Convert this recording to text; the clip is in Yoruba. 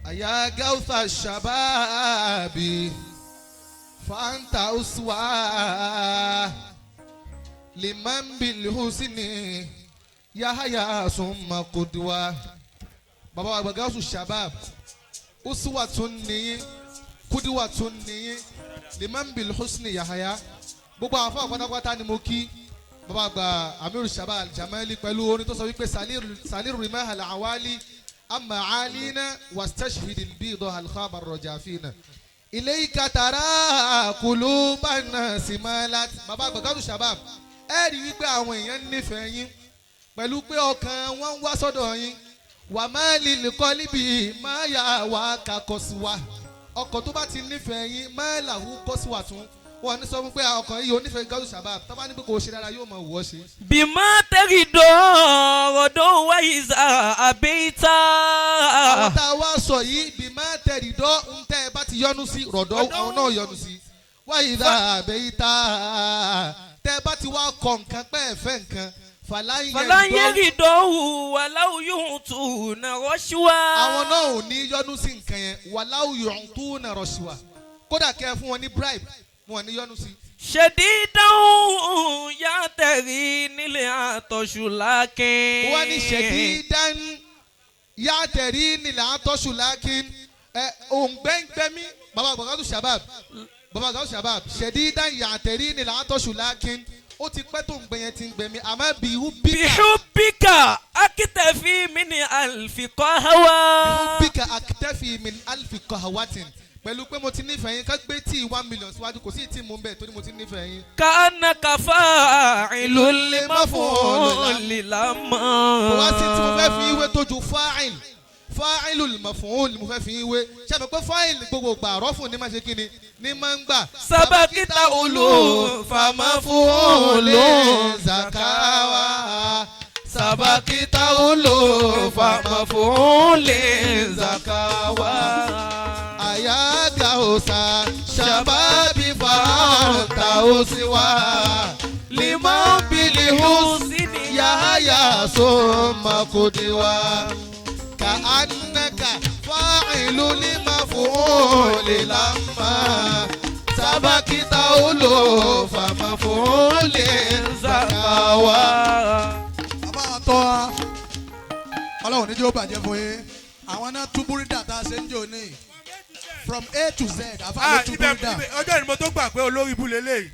أيا غوث الشباب فأنت أسوة لمن بالحسن يحيا ثم قدوة. Bàbá wa Gawsu Shabab, uswa tún nìyí, kudiwa tún nìyí, liman bil husni yahaya. Gbogbo àwọn afọ pátápátá ni mo kí. Bàbá àgbà Amiru Shabab Jamali pẹ̀lú orin tó sọ wípé saliru rimaha awali ama alina wastashhid albido alkhabar rojafina ilayka tara kulubana simalat. Bàbá àgbà Gawsu Shabab, ẹ rí wípé àwọn èèyàn nífẹ̀ẹ́ yín pẹ̀lú pé ọkàn wọn ń wá sọ́dọ̀ yín. Wà má lílì kọ́líbì má yà wá kakọ̀síwá. Ọkọ̀ tó bá ti nífẹ̀ẹ́ yín, má làwù kọ́síwá tún wọn ní sọ fún pé ọkàn yìí onífẹ̀ẹ́ Gawsu Shabab, tó bá ní pé kò ṣe dára, yóò mọ̀ wọ́ ṣe. بما تغدو غدو وإذا أبيت. Àwọn tá a wá sọ yìí, bí má tẹ̀rí dọ́ ń tẹ́ ẹ bá ti yọnu sí rọ̀dọ̀, àwọn náà yọnu sí. Wáyé dá àbẹ̀yí tá tẹ́ ẹ bá ti wá kọ nǹkan pẹ́ ẹ fẹ́ nǹkan, fàlàyé. فلن يغدوه ولو يعطون رشوة. Àwọn náà ò ní yọnu sí nǹkan yẹn, wàláwù yọ̀ǹtún náà rọ̀ṣùwà, kódà kẹ́ ẹ fún wọn ní bribe, wọn ò ní yọnu sí. شديدا يعتري العطش لكن. Wọ́n ní شديدا يعتري العطش لكن ẹ òǹgbẹ́ngbẹ́mí. Bàbá Gawsu Shabab, bàbá Gawsu Shabab, شديدا يعتري العطش لكن, ó ti pẹ́ tó ń gbẹ yẹn ti ń gbẹmí, àmọ́ بحبك. بحبك أكتفي من ألف قهوة. بحبك أكتفي من ألف قهوة. Pẹ̀lú pé mo ti nífẹ̀ẹ́ yín, ká gbé tíì 1 million síwájú, kò sí tí mò ń bẹ̀ torí mo ti nífẹ̀ẹ́ yín. كأنك فاعل لمفعول لما. Kò wá sí tí mo fẹ́ fi ìwé tó ju فاعل، فاعل المفعول mo fẹ́ fi ìwé ṣé àmì pé فاعل gbogbo gbà رفع ní máa ṣe kí ni ní máa ń gbà. سبقت ألوف مفعول زكاوى، سبقت ألوف مفعول زكاوى. أيا غوث الشباب فأنت أسوة لمن بالحسن يحيا ثم قدوة، كأنك فاعل لمفعول لما سبقت ألوف مفعول زكاوى. Bàbá àtọ́ wa, Ọlọ́run níjẹ́ ó bàjẹ́ fún yín. Àwọn náà tú búrídà tá a ṣe ń jò ní from A to Z. Àfa ló Ah, tú ibẹ̀ búrídà. Ibẹ̀ ọjọ́ ìní mo tó gbà pé olórí ibú lélẹ́yìí.